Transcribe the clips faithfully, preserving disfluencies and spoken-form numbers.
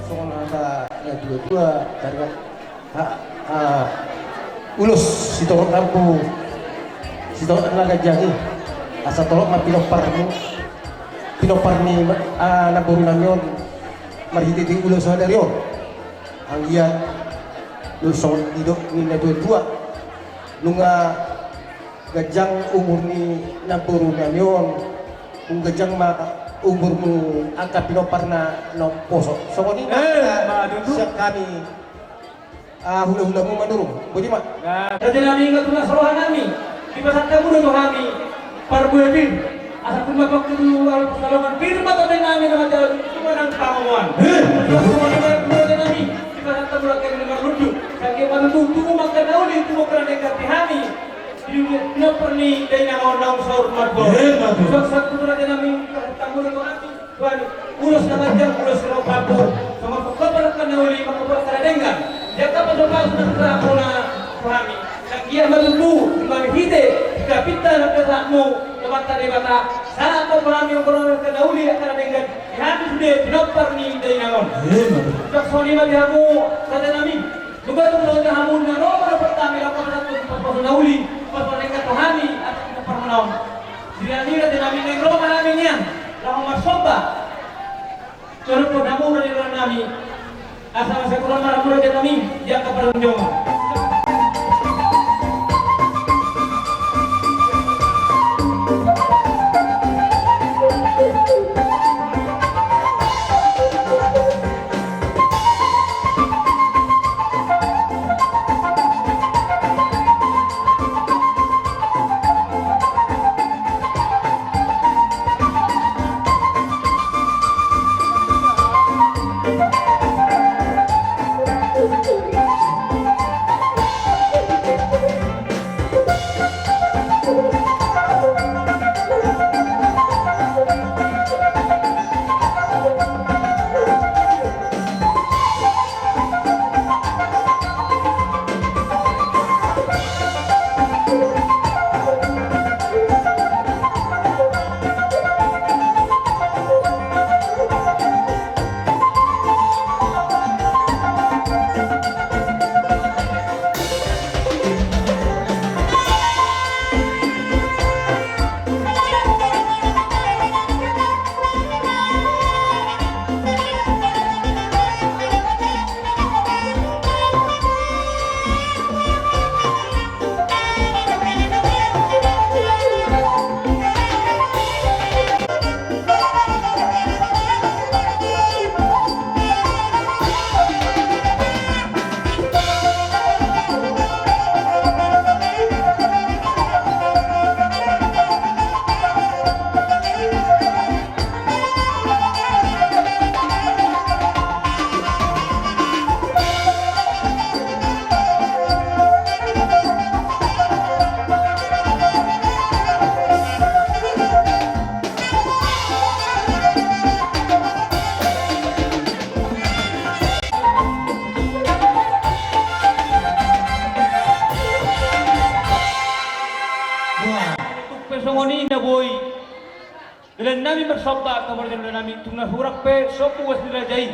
Songon hata na tua-tua, taringot, ha, ha, ulos sitorop rambu, sitorop na ganjang i, asa torop ma pinomparmu, pinompar ni, ah, namboru nami on, marhite di ulos sadari on. Anggiat, songon didok ni na tua-tua, nunga ganjang umur ni namboru nami on, nunga ganjang ma umurmu angka pinompar na naposo. Songon i ma, eh, ma tutu. Siap hami, ah, hula-hulamu Manurung. Boti ma. Nah, raja nami, nga tunas roha nami, dipasahat hamu do tu hami parbue pir, asa tumpak tu alu Pekalongan, pir ma tondi nami na manjalo tu manang pangomoan. Eh. Raja nami, dipasahat hamu rangkeng ni marlundu, sai anggiat ma tutu tubu ma angka na uli, tubu angka na denggan di hami. Di pinompar ni dainang on naung saur matua. Eh, ma tutu. Suang sahat tu raja nami, dipasahat hamu do tu hami, tuan, ulos na ganjang, ulos sitorop rambu, songon pangkobar angka na uli, pangkobar angka na denggan. Di angka pasu-pasu na hupasahat hamuna tu hami, sai anggiat ma tutu, marhite hita pinta na pinasahatmu Amanta Debata, sahat ma tu hami, pangkobar angka na uli, angka na denggan di hami sude pinompar ni dainang on. Eh, ma tutu. Suang songon i ma di hamu, raja nami. Nunga tung do di hamu na ro ma dohot hami laho pasahathon pasu-pasu na uli, pasu na denggan tu hami, atas pinompar muna on. Di na nira di nami naeng ro ma hami nian laho marsomba. Turut tu hamu raja nami. Asa masa kurang marhamu raja nami, di angka parjongjong. Tung pe songon i na boi. Dalan nami marsomba, angka maraja ni dalan nami, tung na hurang pe sombu uas ni raja i.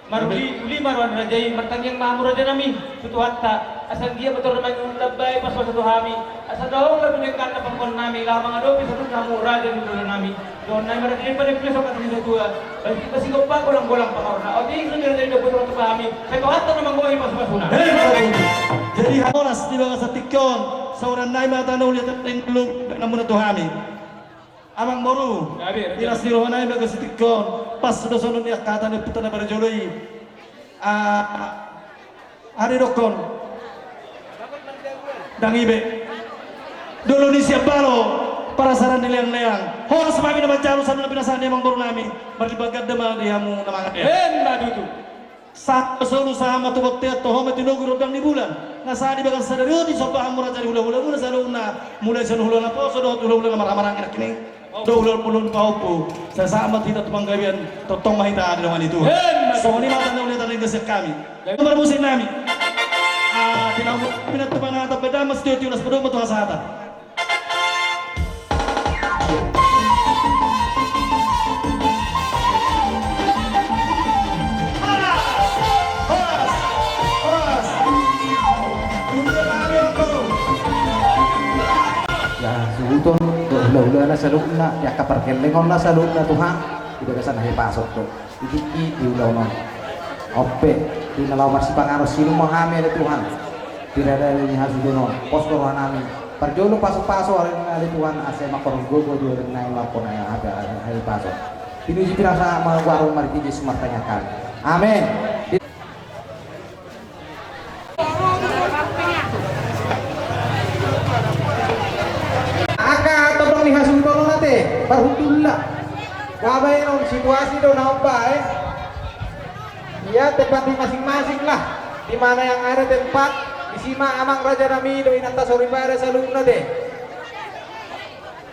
Maruli, uli ma roha ni raja i, martangiang ma hamu raja nami tu Tuhanta. Asa anggiat ma torop na mangihut tambai pasupasu tu hami. Asa adong na pinangkatna pangomoan nami, laho mangadopi saluhut hamu raja ni dalan nami. Dohonon nami ma raja i, pade pule sokak ni datua. Basi, basi gompa golang-golang pangarahutna. Otik so ni raja i datua tu hami. Sai Tuhanta na manggohi pasupasuna. Hei, jadi horas di bagasan tingki on. Sahuran nami ma hata na uli, hata na denggan, dohonon muna tu hami. Amang boru, gabe, gabe. Ilas ni roha nami ma gabe sitingkon, pas do songon i angka hata ni ompunta na parjolo i. Ah, aha didokkon? Dang i be. Dolo ni sian balo, parasaran ni leang-leang. Horas ma hami na manjalo saluhut na pinasahat ni amang boru nami. Marlimbangan ganda ma di hamu na mangan. Emma tutu. Sahat ma solu, sahat ma tu bontean, toho ma tinogu rondang ni bulan. Na sahat di bagasan sadari on disomba hamu raja ni hulahulamuna saluhutna, mulai sian hula na poso dohot hulahulamuna marhahamaranggi nangkin i. Dohot hulahulamuna pahompu. Sai sahat ma hita tu panggabean, tongtong ma hita didongani Tuhan. Emma. Songon i ma hata na uli, hata na denggan sian hami. Marmusik nami. Ah, Pinantupanatan beda mesti tiulas pedok betul sata. Ya, suhuton, hula-hulana saluhutna, di angka pargellengon na saluhutna Tuhan, di bagasan hahipason do. Di tingki di ulaon on. Ompe, di na laho marsipanganon sinumon hami ale Tuhan. Di rada ni hasuhuton on, pos do rohanami. Parjolo pasu-pasu ale Tuhan, asa mangkorhon gogo di ulaon nai laho na hape ale pasu. Pinuji pinasa mangguaron margigi sumartangiang hami. Amin. Angka tondong ni hasuhuton on ate, parhundul lah. Babaenon situasi do na umbaen. Ia tempat di masing-masing lah. Di mana yang ada tempat, disi ma amang raja nami dohot inanta soripada saluhutna te.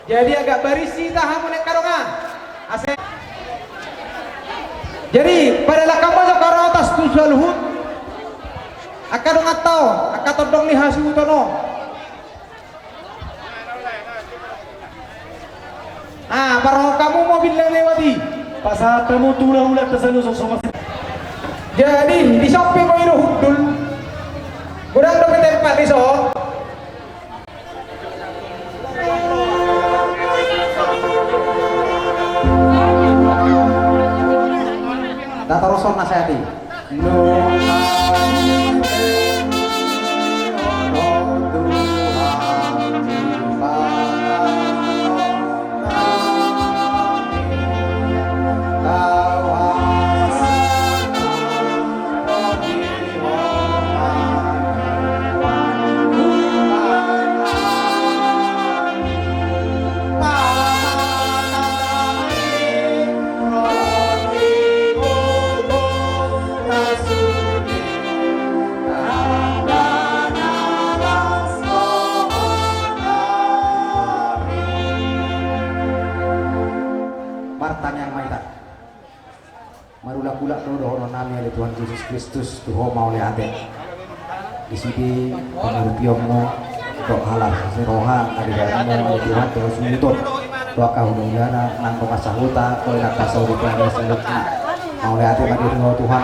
Jadi agak barisi hita hamu nangkin angka dongan. Asa. Jadi pada langkam ma jo karotas tu saluhut. Angka donganta on, angka tondong ni hasuhuton on. Ah, parrohahon hamu mobil na lewat i. Pasahat hamu tu hula-hula ta saluhut so masih. Jadi, di son pe boi do hundul. Godang dope tempat di son. Data roson na saya di. Martangiang ma hita. Marulak-ulak do dohonon nami ale Tuhan Jesus Kristus tu Ho mauliate. Di sude pangurupionmu dohot halak ni roha na dibahenmu ale Tuhan tu hasuhuton dohot angka hula-hulana nang dongan sahuta dohot inanta soripada saluhutna. Mauliate ma di Ho Tuhan.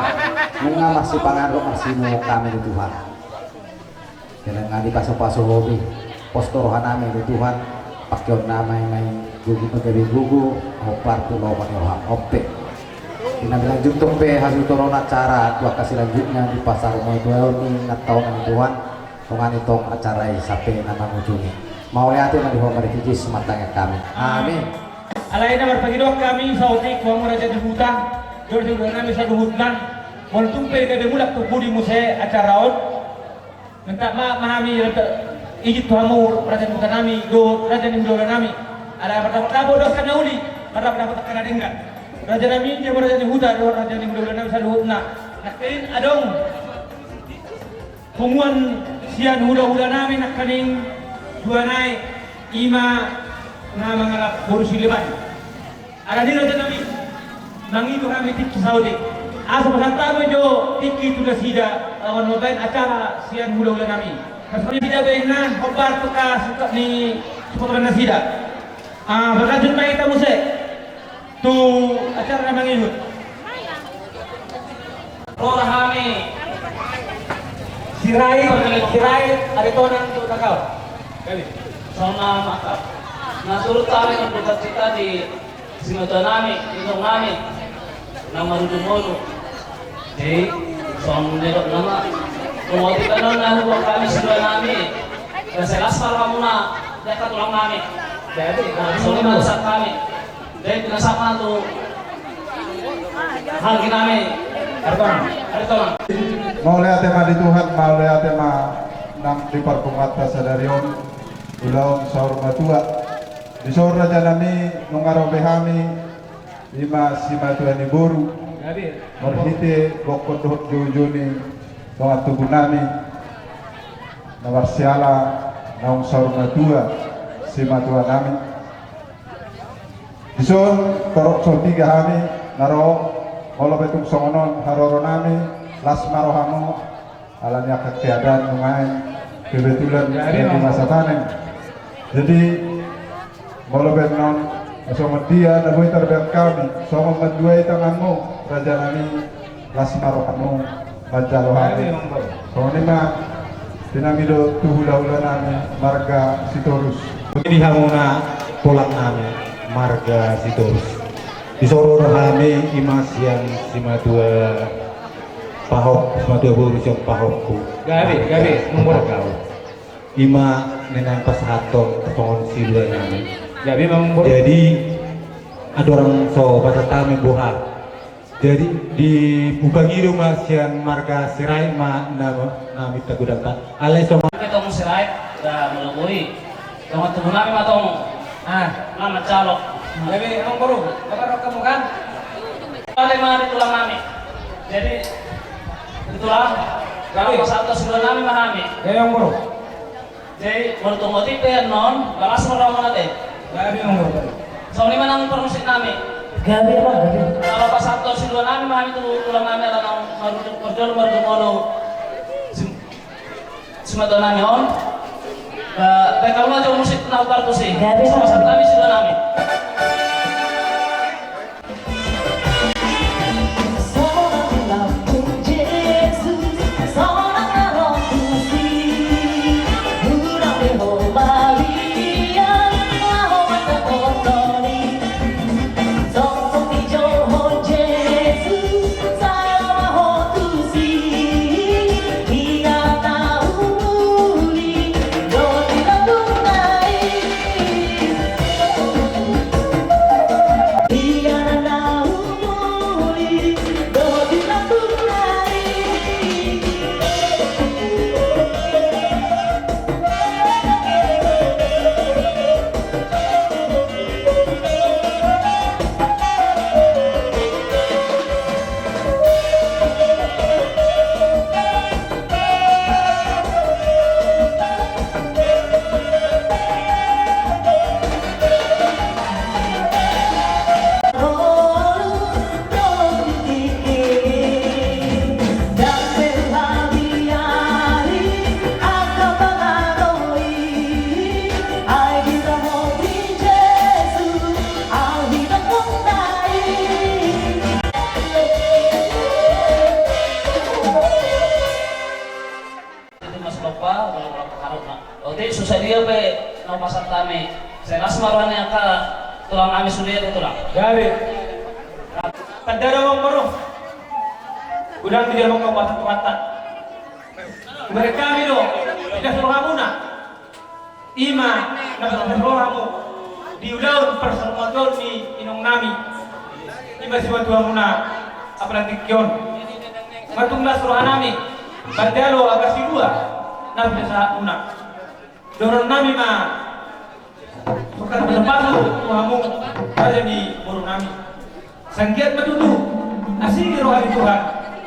Nunga marsipanganon marsinuhuk hami ale Tuhan. Jala nunga dipasu-pasu Ho be, pos do rohanami ale Tuhan, pangkeonnami ma i gogo pe gabe gogo, hombar tu lomo ni roham. Ompe. Di na lanjut pe hasuhuton on acara tu angka selanjutnya di pasar mauliate on i, na taon ale Tuhan, dongani tong acara i sampe na mangujungi. Mauliate ma di Ho, marhite Jesus martangiang hami. Amin. Alai na marpangidoan hami saotik tu hamu raja ni huta dohot hula-hulanami saluhutna, molo tung pe gabe mulak tu pudi muse acara on. Minta maaf ma hami, izin tu hamu raja ni hutanami dohot raja ni hula-hulanami. Ala mardapodapo do angka na uli, mardapodapo do angka na denggan. Rajanami, dia ma raja ni huta dohot raja ni hula-hulanami saluhutna. Nangkin adong punguan sian hula-hulanami nangkining dua nai, i ma na mangalap boru sileban. Alani rajanami, mangido hami tingki saotik. Asa pasahat hamu jo tingki tu nasida, laho mambaen acara sian hula-hulanami. Nasida baenna hombar tu angka suka ni suka nasida. Ah, berlanjut ma hita muse tu acara na mangihut. Ro hami Sirait, Sirait, Aritonang tu Takau. Songon na mangihut. Na turut hami mambuka cita di simatuanami, inongnami, na marujung ngolu. Jadi songon na nidok nama. Molo tingki on na huboan hami siduanami. Las ma rohamuna di angka tulangnami. Jadi songon na nidok hami. Jadi na sama tu hanggi nami. Aritonang, Aritonang. Mauliate ma di Tuhan, mauliate ma nang di parpunguanta sadari on. Ulaon saur matua. Di son rajanami, nunga ro be hami, i ma simatua ni boru. Marhite gokhon dohot joujou ni dongan tubunami na marsiala naung saur matua simatuanami. Di son torop so piga hami na ro. Molo pe tung songon on haroronami, las ma rohamu. Alani angka keadaan nuaeng kebetulan lagi masa panen. Jadi molo pe annon songon dia na boi tarbaen hami, songon mandua i tanganmu, raja nami, las ma rohamu manjalo hami. Songon i ma di nami dohot tu hulahula nami marga Sitorus. Di hamuna tulang nami marga Sitorus. Di son ro hami i ma sian simatua pahompu, simatua boru sian pahompu. Gabe, gabe, mangboru. I ma na naeng pasahathon songon silua nami. Gabe, mangboru. Jadi andorang so pasahat hami boha. Jadi dipangido ma sian marga Sirait ma na, na minta godangka. Alai so ma. Ketong Sirait da molo boi. Tong tubu nami ma tong. Ah, nama calok. Jadi mangboru, apa rok kamu kan? Ada ma di tulang nami. Jadi di tulang. Jadi pasahathon silua nami ma hami. Jadi mangboru. Jadi molo tung otik pe annon, balas ma rohamuna te. Gabe, mangboru. Songon i ma nang parmusik nami. Gabe, mangboru. Molo pasahathon silua nami ma hami tu tulang nami ala naung marujung parjolo marujung olo. Simatua nami on. Baen hamu ma jo musik na hupartusi. Gabe, mangboru. Pasahat hami silua nami. Itu mas lopa, kalau kalau harus nak. Oke, susah dia pe, nau pasar kami. Saya las marwani angka tulang kami sudah ya tulang. Gabe. Tanda doang baru. Udah tidak mau kau pasar tempat. Mereka kami do. Tidak suruh kamu nak. I ma na pasahat rohamu di ulaon parsaurmatuaon ni inong nami. I ma simatuamuna apala tingki on. Matung las roha nami manjalo angka silua na pinasahatmuna. Dohonon nami ma sungkun pasu-pasu tu hamu raja ni boru nami. Sanggiat ma tutu, asi ni roha ni Tuhan.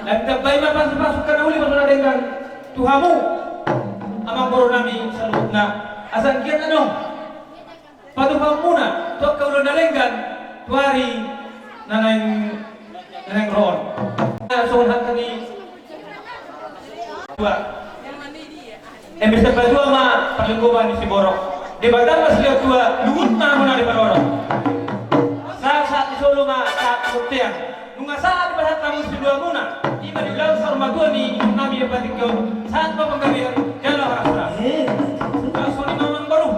Lam tambai ma pasu-pasu angka na uli ma songon na denggan tu hamu amangboru nami saluhutna. Asa anggiat adong patupaonmuna tu angka ulaon na denggan tu ari na naeng, na naeng ro on. Songon hata ni tua. Eme satua ma parlinggoman ni siborok. Debata ma silehon tua, luhut ma hamuna di parorot. Sahat-sahat ni solu ma sahat ni bontean. Nunga sahat dipasahat hamu siluamuna. I ma di ulaon saur matua ni inong nami Epatikion. Sahat ma panggabean jala horas-horas. Songon i ma amangboru.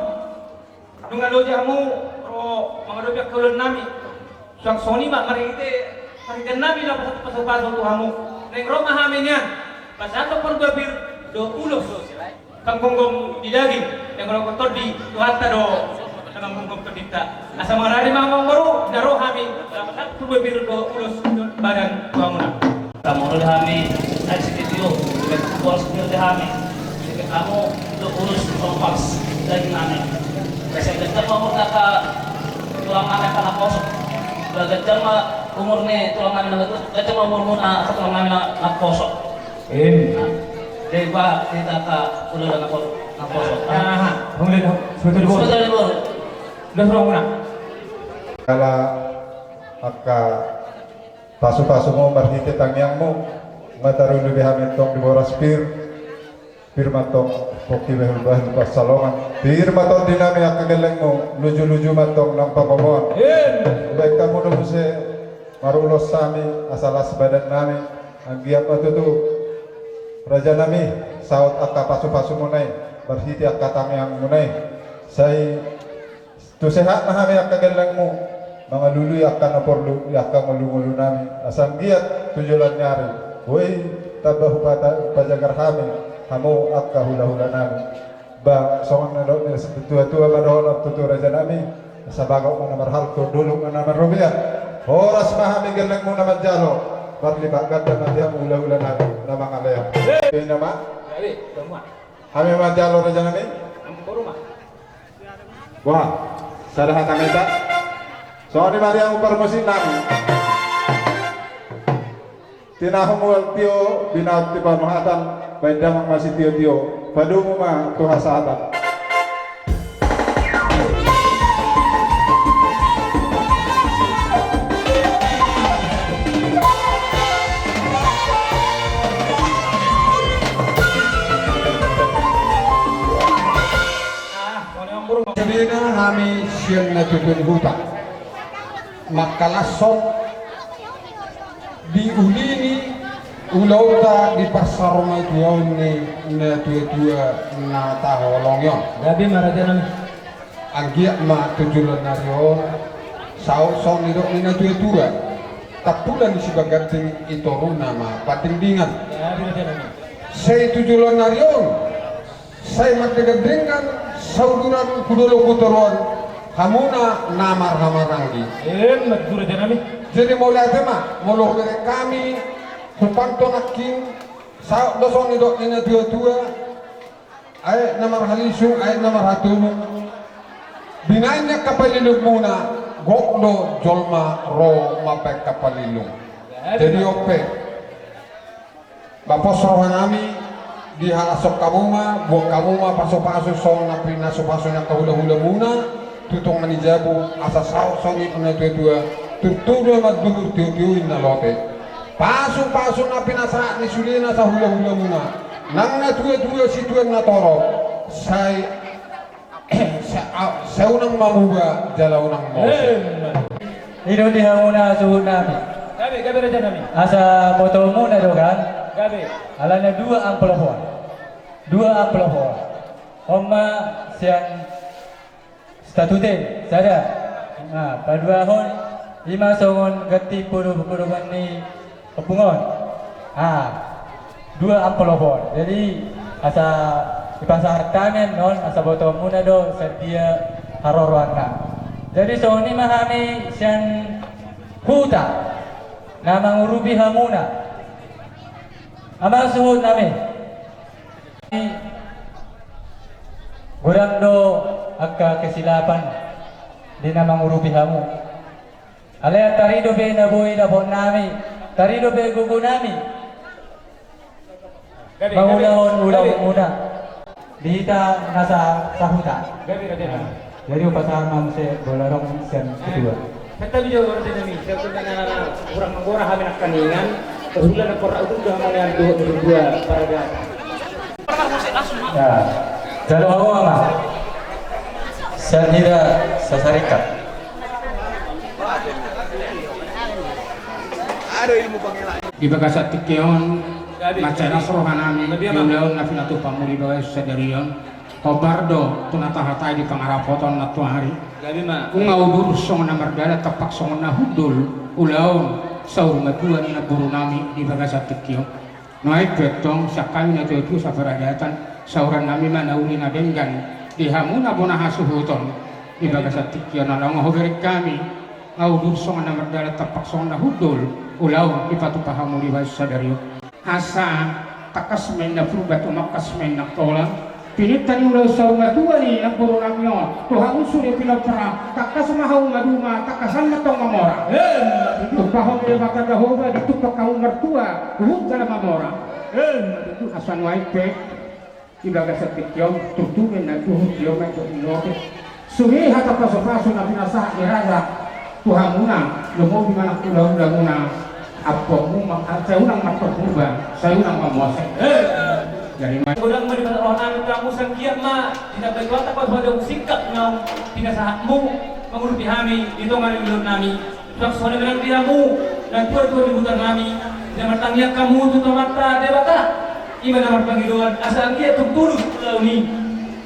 Nunga loja hamu ro mangadopi angka ulaon nami. Suang songon i ma marhite, marhite nami na pasu-pasu tu hamu. Naeng ro ma hami nian pasahathon parbue pir dohot ulos. Panggonggom ni daging naeng ro tondi Tuhanta do na manggonggom tondinta. Asa marari ma amangboru na ro hami na pasahathon parbue pir dohot ulos badan tu hamuna. Tamu ro hami, ai si Tio, boras pir di hami. Sipit hamu do ulos, boras daging nami. Sai ganjang ma umur angka tulang nami angka na poso. Ganjang ma umur ni tulang nami na poso. Ganjang ma umurmuna angka tulang nami na poso. Jadi ba hita angka ulaon na poso. Aha, sebetulnya di boru. Udah suruh muna. Kala angka pasu-pasumu marhite tangiangmu, nunga tarlumobi hami tong di boras pir, Pir ma antong pongki bahul-bahul pansalongan. Pir ma tondi nami angka gellengmu, luju-luju ma antong nang pagomoan. Dibahen hamu do muse marulos hami asa las badan nami. Anggiat ma tutu, raja nami, saut angka pasu-pasumuna i, marhite angka tangiangmuna i, sai tu sehat ma hami angka gellengmu, mangalului angka na porlu di angka ngolu-ngolu nami, asa anggiat tu joloan ni ari boi tamba hupata-, hupajagar hami hamu angka hula-hula nami. Ba songon na dok ni tua-tua ma dohonon tutu, raja nami, sabagot ma na marhalto, dolok ma na marrobean. Horas ma hami gellengmu na manjalo, marlipat ganda ma di hamu hula-hula nami na mangalean. Hei, nama. Hami manjalo, raja nami. Boha, sada hata ma hita. Songon i ma di hamu parmusik nami. Tinahu mual tio, binahen tu panuhatan, baen damang ma sitio-tio, padomu ma tu hasahatan. Sabena hami sian na tutu ni huta mangkalashon di uli ni ulaonta di parsarumatuaon ni na tua-tua na taholongi on. Gabe ma, raja nami. Anggiat ma tu joloan ni ari on, saut songon nidok ni na tua-tua, tampulon ni Sibaganting, i toruna ma pandingdingan. Gabe, raja nami. Sai tu joloan ni ari on, sai mardengan-dengan sauduran hu dolok hu toruan, hamuna na marhahamaranggi. Emma tutu, raja nami. Jadi mauliate ma molo hubereng hami, hupanto nangkin, saut do songon nidok ni na tua-tua, aek na marhalisung, aek na marhatulung. Binahen ni angka palilungmuna, gok do jolma ro mambahen angka palilung. Jadi on pe, ba pos roha nami, dihalashon hamu ma, buat hamu ma pasu-pasu songon na pinasu-pasu ni angka hula-hulamuna tu tonga ni jabu, asa saut songon nidok ni na tua-tua, turtu do manduhur, tio-tio ninna lote. Pasu-pasu na pinasahat ni sude nasa hula-hulamuna, nang na tua-tua situan na torop, sai sa-, a-, sai unang mamuba jala unang mose. Emma. I do di hamuna suhut nami. Gabe, gabe, raja nami. Asa botoonmuna do kan? Gabe. Alana dua amplop on. Dua amplop on. On ma sian statute, sada. Na paduahon, i ma songon ganti podo-, podoman ni ompung on. Ah, dua amplop on. Jadi, asa dipasahat hami annon, asa botoonmuna do sian dia haroroanna. Jadi, songon i ma hami sian huta na mangurupi hamuna. Amang suhut nami. Godang do angka kesilapan di na mangurupi hamu. Alai tarido be na boi dapot nami, tarido be gogo nami. Gabe, gabe, mangulahon ulaonmuna di hita na sa-, sahuta. Gabe, gabe, gabe. Jadi hupasahat ma muse bola rong sian ketua. Santabi jo, raja nami, sian ketua na hurang manggora hami nangkaningan, parhula na porrak udut do hami nian dohot dua parada. Ya, jalo hamu ma. Sian hita sasarikat. Di bagasan tingki on, mansai las roha nami di ulaon na pinatupa hamu di bagasan sadari on. Hombar do tu na tahatai di pangarapoton nantoari. Nunga udur songon na mardalan, tampak songon na hundul ulaon saur matua ni namboru nami di bagasan tingki on. Nuaeng pe antong sian hami na tuatua saparadatan, sahuran nami ma na uli na denggan di hamu na bona hasuhuton di bagasan tingki on, ala nunga hubereng hami. Nga udur songon na mardalan, tampak songon na hundul ulaon dipatupa hamu di bagasan sadari on. Asa tangkas ma inna Purba, tumangkas ma inna Tola. Pinangido ni ulaon saur matua ni namboru nami on tu hamu sude pinompar, tangkas ma hamu maduma, tangkasan ma antong mamora. Tumpahon ni Debata Jahowa ditumpak hamu martua, huhut jala mamora. Asa nuaeng pe di bagasan tingki on, turtu ma inna tuhu, tio ma inna lote. Sude hata pasupasu na pinasahat ni raja tu hamuna, lomo di mana hulahulamuna, ampuonmu ma, sai unang ma antong Purba, sai unang ma mose. Godang ma di mata roha nami tu hamu, sanggiat ma ditambai Tuhanta pasu-pasu, singkat naung pinasahatmu mangurupi hami di tonga ni ulaon nami. Songon i ma nang di hamu natua-tua ni huta nami, na martangiang hamu tu Amanta Debata, i ma na marpangidoan asa anggiat tung tulus ulaon i,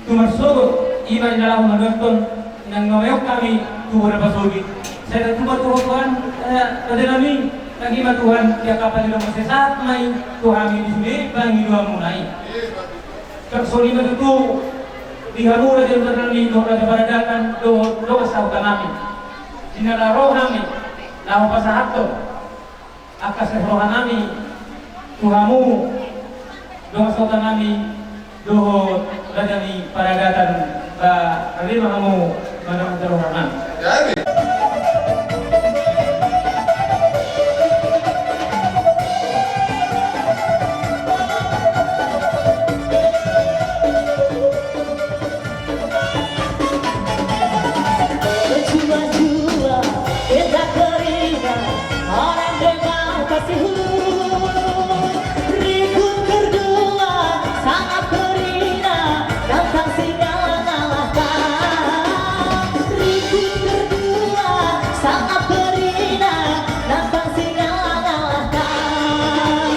tung marsogot i ma na laho manuathon nang mamaeon hami tu bona pasogit. Sai tatupa tu ho Tuhan, eh, raja nami, nang i ma Tuhan, di angka pangidoan, sai sahat ma i tu hami di sude pangidoanmuna i. Songon i ma tutu di hamu raja ni huta nami dohot raja paradatan dohot dongan sahuta nami, di na ro hami laho pasahathon angka ses roha nami tu hamu dongan sahuta nami dohot raja ni paradatan. Ba, rade ma hamu manang jalo roha nami. Berjuang-juang, kita kerina, orang dewa kasih. Rikut berdua, sangat kerina, nantang si ngalah-ngalahkan. Rikut berdua, sangat kerina, nantang si ngalah-ngalahkan.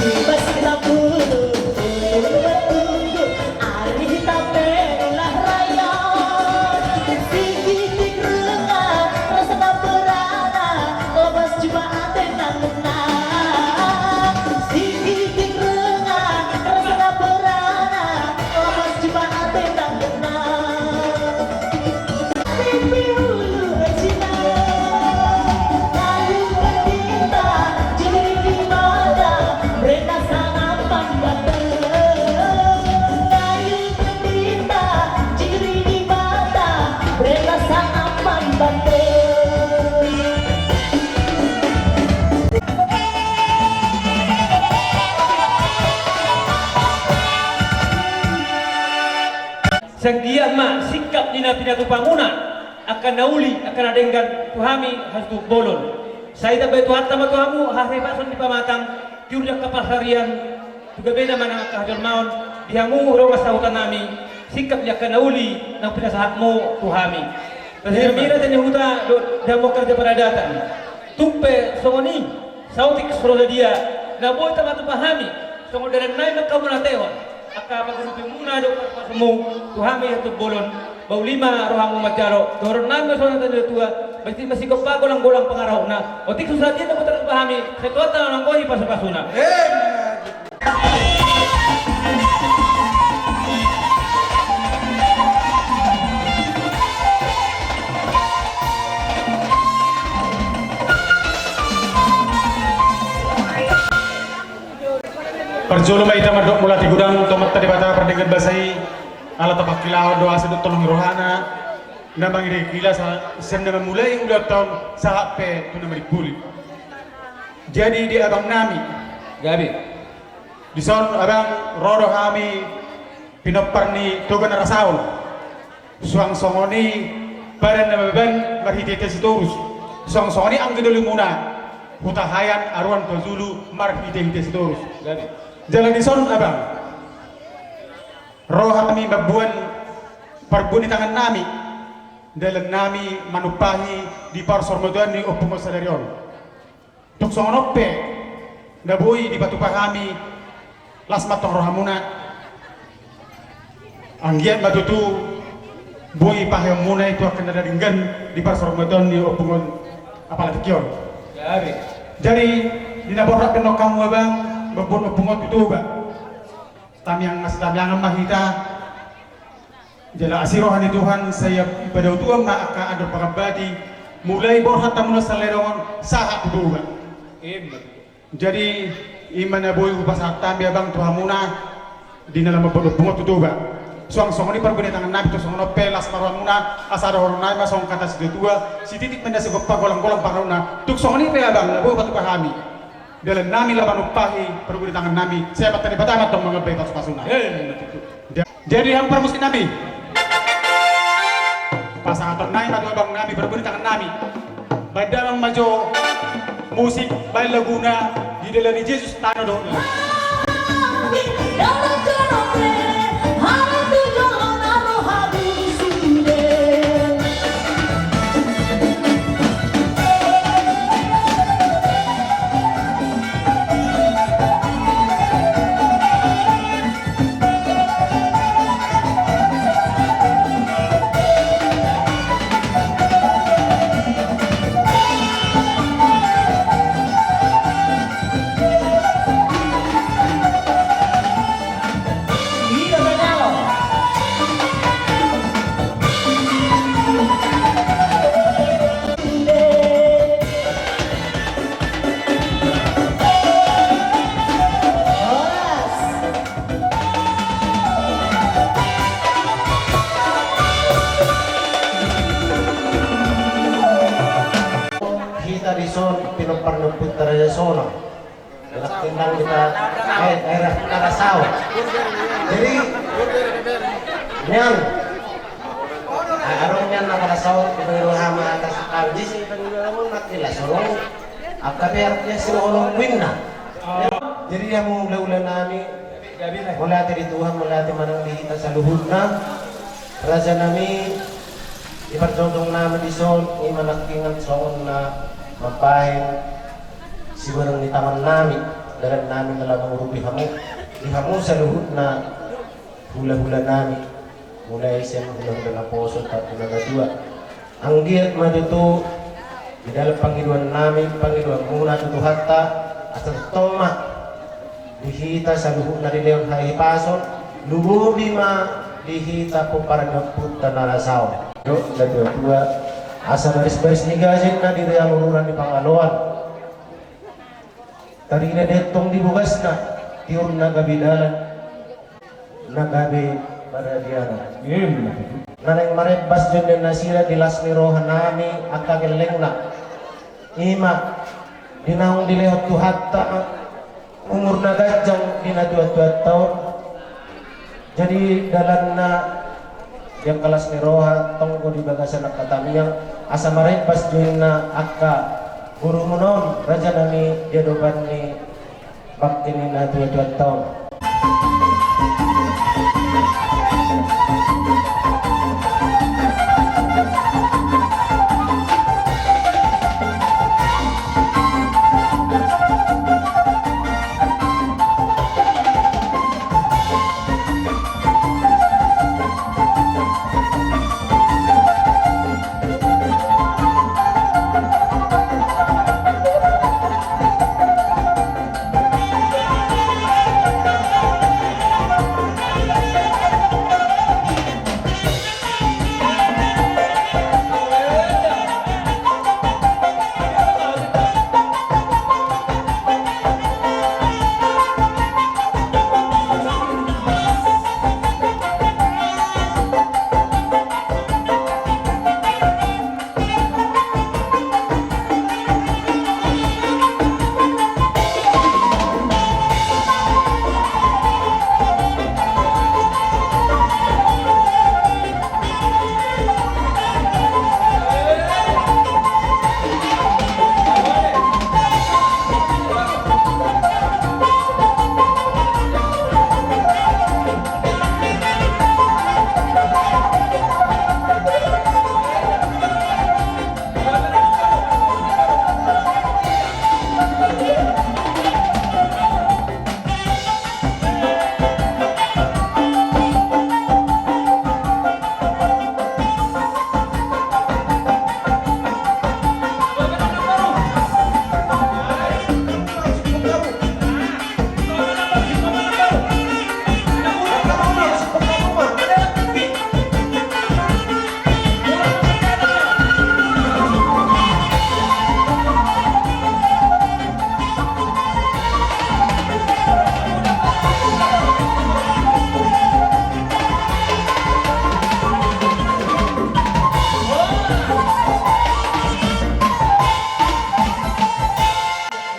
Bebas kita dulu, dulu bertunggu. Ari hita pe ulah rayon, singkir ringan, rasa naperana, lobas jumate nang ngena. Singkir ringan, rasa naperana, lobas jumate nang ngena. Sanggiat ma singkat ni na pinatupamuna, angka na uli, angka na denggan tu hami hatutup bolon. Sai ditambai Tuhanta ma tu hamu hahipason di pamatang, tiur di angka pansarian, tu gabena manang angka hajolmaon, di hamu dongan sahuta nami, singkat ni angka na uli naung pinasahatmu tu hami. Raja ni huta dohot di hamu angka raja paradatan. Tung pe songon i, saotik so ro sadia, na boi tamatupa hami, songon dalan nami ma hamu manatehon angka pangurupimuna dohot pasupasumuna tu hami hatutup bolon. Ba uli ma rohamu manjalo, dohonon nami ma songon hata ni natua-tua, masih, masih gopa golang-golang pangarahutna. Otik so sadia na boi tamatupa hami, sai Tuhanta ma nanggo i pasupasuna. Parjolo ma hita mandok mauliate godang tu Amanta Debata pardenggan basa i, ala tapangkilahon do asa dohot holong ni rohana, na mangiringi hita sa-, sian na mamulai ulaonta on sahat pe tu na manimpuli. Jadi di abang nami. Gabe. Dison abang, ro do hami pinompar ni Toga Narasaon. Suang songon i padan na mambahen marhitehite Sitorus. Suang songon i anggi dolimuna Hutahaean, Aruan, Tojulu marhitehite Sitorus. Gabe. Jala dison abang, ro hami mamboan parbue ni tangan nami, dalan nami manumpahi di parsormutoan ni ompung on sadari on. Tung songon on pe na boi dipatupa hami, las ma antong rohamuna. Anggiat ma tutu boi paheonmuna i tu angka na denggan di parsormutoan ni ompung on, apala tingki on. Jadi di na borhat pe nangkin hamu abang mamboan ompung on tu Toba, tamiang, masitamiangan ma hita. Jala asi roha ni Tuhan sai ipadaotuhon ma angka andor pangambati, mulai borhat hamuna sian ladang on sahat tu Toba. Jadi i ma na boi hupasahat hami abang tu hamuna di na laho mamboan ompung on tu Toba. Suang songon i parbue ni tangan nami, tung songon on pe las ma rohamuna, asa dohonon nami ma songon hata ni natua-tua, sititi ma inna sigompa golang-golang pangarahutna. Tung songon i pe abang na boi hupatupa hami, dalan nami laho manumpahi parbue ni tangan nami, sai Amanta Debata ma antong mangambai pasupasuna. Jadi hamu parmusik nami, pasahaton nami ma tu abang nami parbue ni tangan nami. Baen damang ma jo musik, baen laguna Didalani Jesus Tano dohot. Parnompunta Raja Sonang. Daerah Tindang kita, eh, daerah Tarasaon. Jadi, nian, adong nian na Tarasaon, kita di Rohama atas Aldi, si kita di Rohama, mati lah, Sonang. Angka pe artinya si Sonang Winna. Jadi, yang mula-mula nami, mauliate di Tuhan, mauliate ma nang di hita saluhutna. Raja nami, di parjongjongnami dison, i ma nangkiningan songon na mambahen siborong ni tangannami, dalan nami na laho mangurupi hamu, di hamu saluhutna hula-hula nami, mulai sian hula-hula naposo, tarpuna na tua. Anggiat ma tutu di dalan pangidoan nami, pangidoan muna tu Tuhanta, asa tongtong ma di hita saluhutna dilehon hahipason, lumobi ma di hita pomparan ni ompunta na laos on. Dok, na tua-tua, asa baris-baris ni gajenna di riang ururan ni pangaloan. Tarida di antong di bogasna, tiur na gabe dalan, na gabe paradiana. Na naeng marembas jolo nasida di las ni roha nami angka gellengna. I ma, di naung dilehon Tuhanta umur na ganjang di natuatuanta on. Jadi dalanna di angka las ni roha tonggo di bagasan angka tangiang, asa marembas jolo ninna angka borumuna on, raja nami, di adopan ni bangke ni natuatuanta on.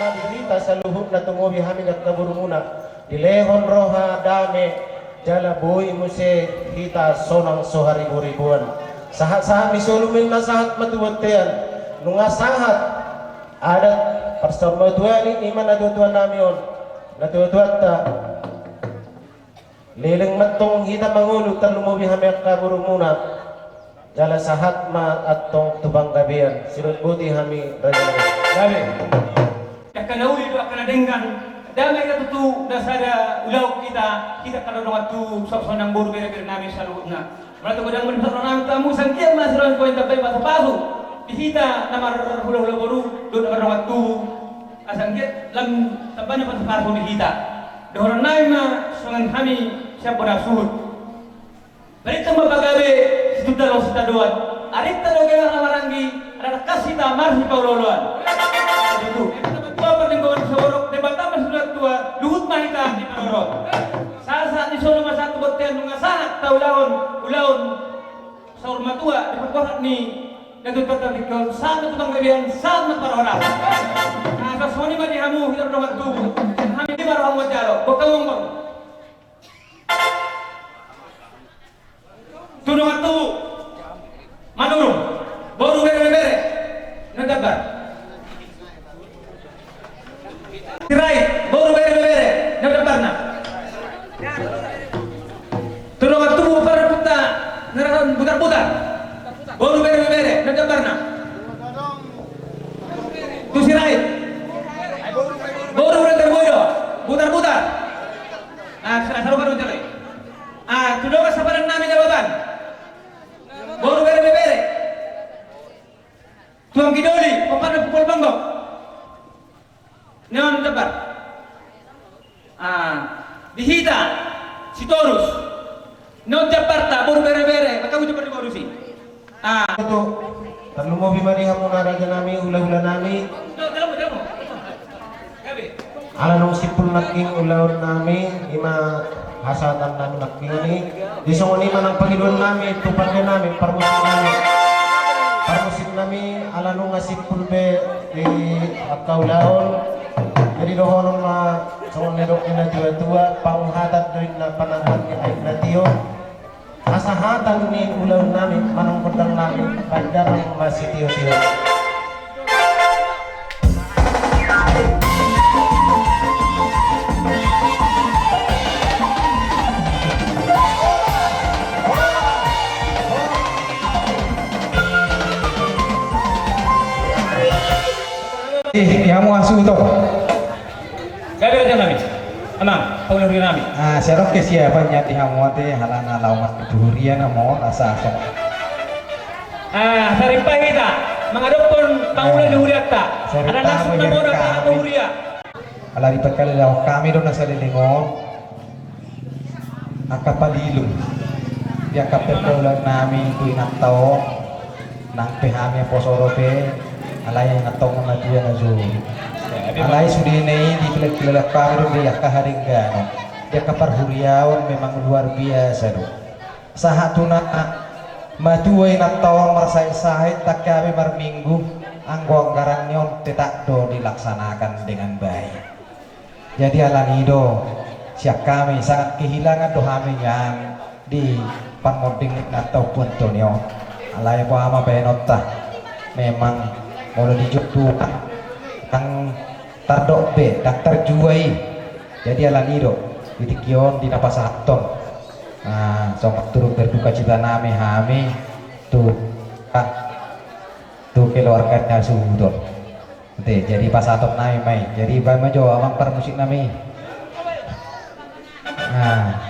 Di hita saluhutna tumobi hami di angka borumuna, dilehon roha dame, jala boi muse hita sonang so hariboriboan. Sahat-sahat ni solu ma ninna sahat ma tu bontean, nunga sahat adat parsaurmatuaon i, i ma natuatuanami on, natuatuanta. Leleng ma antong hita mangolu, tarlumobi hami angka borumuna. Jala sahat ma antong tu panggabean, sidok boti hami raja nami. Gabe. Angka na uli dohot angka na denggan, dame hita tutu na sada ulaon hita, hita angka na dongan tubu, saur matua nang boru, bere-bere nami saluhutna. Molo tung godang mending saur matua nang tamu sangkian ma sirang koen tambai pasu-pasu. Di hita na marhula-hula boru dohot na mardongan tubu. Asa anggiat lam tamba ni pasu-pasu di hita. Dohonon nami ma songon hami sian bona suhut. Barita ma pagabe, situtu do sitadoan. Arinta do gabe marhahamaranggi, rangkas hita marsipaolo-oloan. Itu. Debata ma tua parlinggoman saborok, Debata ma situtu tua, luhut ma hita di parorot. Sahat-sahat ni solu ma sahat tu bontean, nunga sahat taulahon ulaon saur matua di parborat ni Na tu tartabikon, sahat ma tu panggabean, sahat ma tu parhorasan. Asa songon i ma di hamu hita dongan tubu. Hami di ma rohamu manjalo, boka ngomong. Tu dongan tubu, Manurung, boru bere bebere, na jambar. Sirait, boru bere bebere, na jambarna. Tu dongan tubu Parpunta, na rasa Butarbutar, boru bere bebere, na jambarna. Tu Sirait, boru bere bebere, Butarbutar. Ah, sa-, sarupa do jalo i. Ah, tu dongan sapadan nami Nababan, boru bere bebere. Tu Anggi Doli, ompar na pukul bonggok. Nion jambar. Ah, di hita, Sitorus. Nion jambarta, boru bere bere, maka uji boru si. Ah. Tu, tarlumobi ma di hamu na raja nami, hula-hula nami. Ala nunga simpul nangkin ulaon nami, i ma hasahatan nami nangkin i. Di songon i ma nang pangidoan nami tu pande nami, parmusik nami. Parmusik nami, ala nunga simpul be di angka ulaon. Jadi dohonon ma songon na nidok ni na tua-tua, panguhatan do inna pananguhan ni aek na tio. Hasahatan ni ulaon nami, manang gondang nami, baen damang ma sitio-tio. Eh, di hamu asuhuton. Gabe raja nami. Amang, paula huria nami. Ah, sai adong kesiapan nian di hamu ate, halana laho marhuria na mo, asa so. Ah, saripa hita mangadophon pangula ni hurianta. Ala na sumuna mo na pangula huria. Ala dipangkalilahon hami do na saleleng on. Angka palilung di angka pergaulan nami tu inanta on, nang pe hami naposo dope, alai inanta on ma na tua na jolo. Alai sudena i dipilak-pilak hami do di angka hadengganon, di angka parhuriaon memang luar biasa do. Sahat tu na matua inanta on marsahit-sahit, tangkapi marminggu, anggo anggaran ni on tetap do dilaksanakan dengan baik. Jadi alani do, sian hami sangat kehilangan do hami nian di parmonding ni inanta on tu inanta on. Alai boha ma baenonta, memang molo dijou Tuhan, ndang tardok be, ndang tarjua i. Jadi alani do, di tingki on di na pasahathon. Nah, songon turut berduka cita nami hami tu, ah, tu keluargana suhut on. Oke, jadi pasahaton nami ma i. Jadi baen ma jo amang parmusik nami. Nah.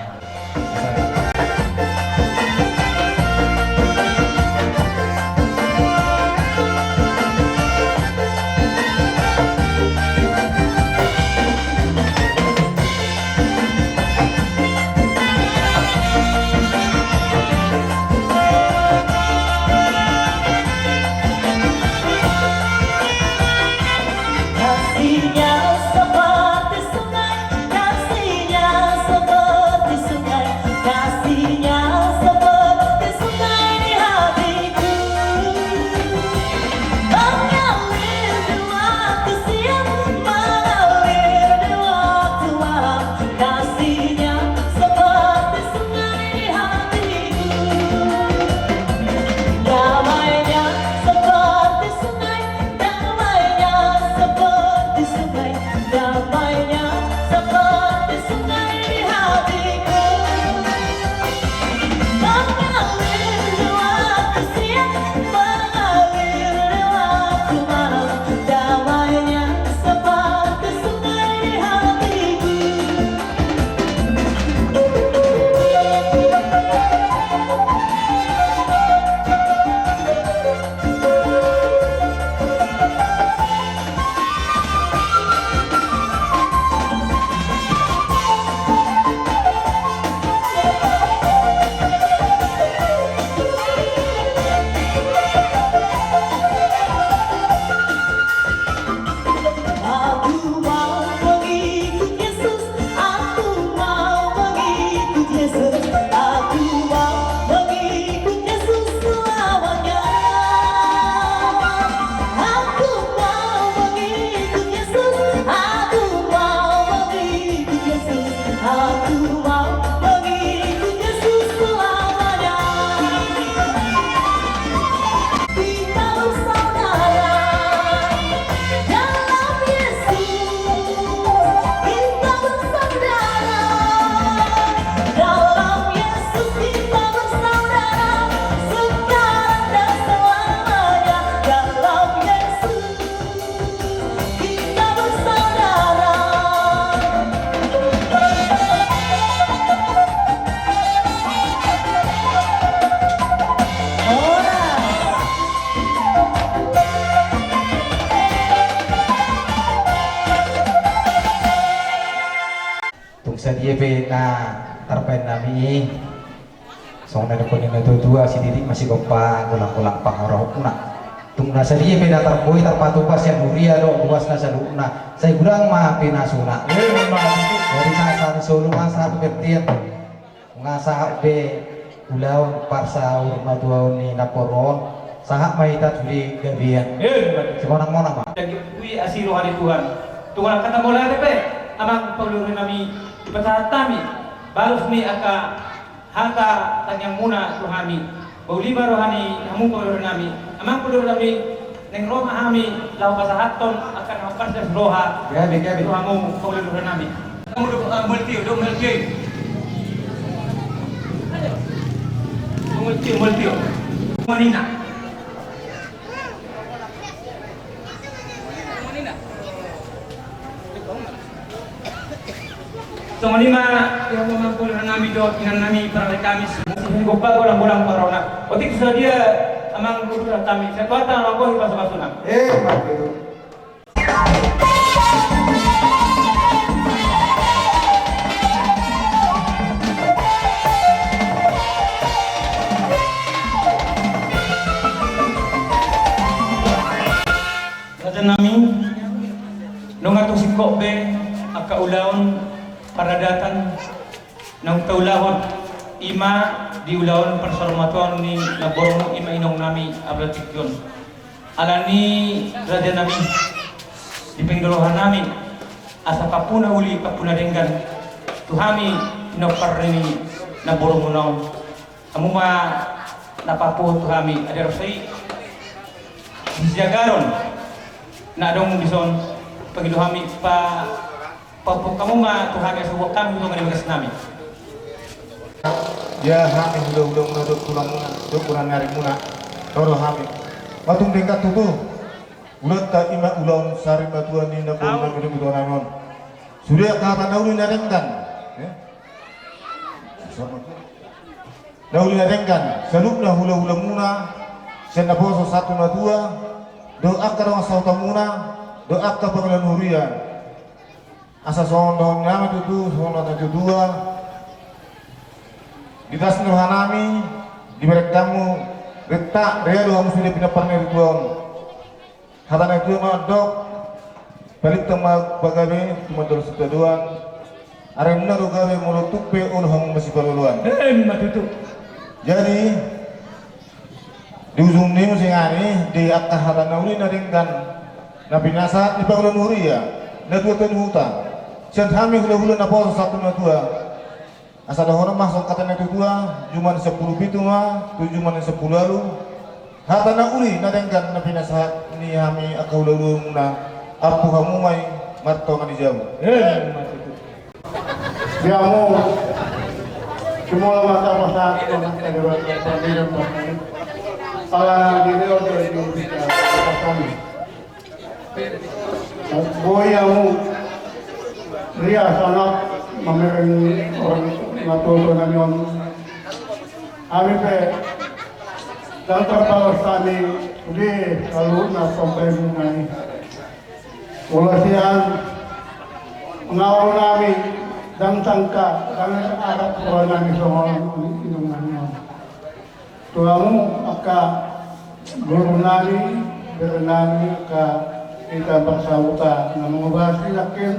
Kasihnya seperti sungai, kasihnya seperti Aku mau mengikut Yesus selamanya. Kita bersaudara dalam Yesus. Kita bersaudara dalam Yesus. Kita bersaudara sekarang dan selamanya dalam Yesus. Kita bersaudara. Ora. Tung sadia pe na tarbahen nami i. Songon na nidok ni natuatua, sididik ma sigompa, golanggolang pangarahutna. Tung na sadia pe na tarboi tarpatupa sian huria dohot ruasna saluhutna, sai godang ma pinasuna. Emma tutu. Jadi sahat solu ma sahat tu bertian. Nga sahat be ulaon parsaurmatuaon ni namboru on, sahat ma hita tu di gabean. Emma tutu. Simonang-monang ma. Jadi ui asi roha ni Tuhan. Tung ala kata mauliate pe, amang pangulu nami, dipasahat hami balus ni angka hata tangiangmuna tu hami. Baoli ma roha ni hamu pangulu nami. Amang pangulu nami, naeng ro ma hami laho pasahathon angka na parsilas roha. Gabe, gabe. Tu hamu pangulu nami. Hamu do, ah, multi, do multi. Multi, multi. Manina. Songon i ma, ia ma mangkul nami dohot inang nami parale Kamis. Masih gompa golang-golang parona. Otik sadia amang guru nami. Satuatan rokok di pasu-pasuna. Eh, Pak Guru. Raja nami, nunga tung singkop be angka ulaon paradatan naung taulahon, i ma di ulaon parsaurmatuaon ni namborumu, i ma inong nami Abdul Tikjon. Alani raja nami, dipanggido roha nami asa pampu na uli pampu na denggan tu hami pinompar ni namborumuna on. Hamu ma na pampu tu hami, adong do sai di sijagaron na adong dison, pangido hami pa, pampu hamu ma tu hami asa huboan hami tu tonga ni bagas nami. Ia hami hulahula muna dohot tulang muna dohot bona ni ari muna, ro do hami. Matung denggan tutu ulaonta, i ma ulaon sari matua ni namboru nami dohot bona nami on. Sude angka hata na uli na denggan. Eh? Na uli na denggan saluhutna hulahula muna sian naposo sahat tu natua, dohot angka dongan sahuta muna, dohot angka pangula ni huria. Asa songon na nidok ni ama tutu, songon na nidok ni natuatua, di las ni roha nami, dibereng hamu, renta, rea do hamu sude pinompar ni natuatua on. Hata ni natuatua mandok, palintang ma pagabe, tumandangkon sitadoan, aremuna do gabe molo tung pe olo hamu masipaloloan. Emma tutu. Jadi, di ujung ni musim ari, di angka hata na uli na denggan na pinasahat ni pangula ni huria, natuatua ni huta, sian hami hulahula naposo sahat tu natua. Asa dohonon ma songon hata ni natuatua, jumadi sampulu pitu ma tu jumadi sampulu ualu. Hata na uli na denggan na pinasahat ni hami angka hulahula muna, ampu hamu ma i martonga ni jabu. Emma tutu. Di hamu, jumolo ma tapasahat tu Amanta Debata, pardenggan ma hami. Ala na dilehon do i di hita pasahat. Boi hamu ria sangap mamereng orang natuatua nami on. Hami pe ndang tarbalos hami sude saluhutna pambahenmuna i. Molo sian pangolu nami, ndang sangkap, ndang arap roha nami songon inong nami on. Tu hamu angka guru nami, bere nami, angka hita parsahuta na mangobasi nangkin,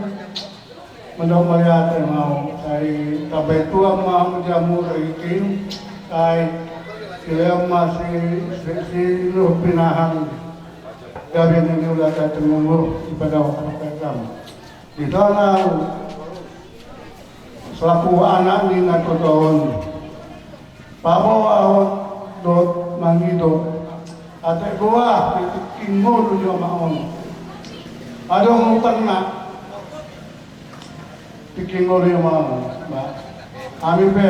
mandok mauliate ma au. Sai tambai tua ma hamu di hamu ragingki, sai dilehon ma si, si, si Nur Pinahan. Gabe nang ulaon na tumundalna i, padaohon hamu. Di sana, Laku anak ni na toto on. Paboa on dohot mangido. Atik goar di tingki ngolu ni omak on. Adong utangna. Tingki ngolu ni omak on. Ba, hami pe.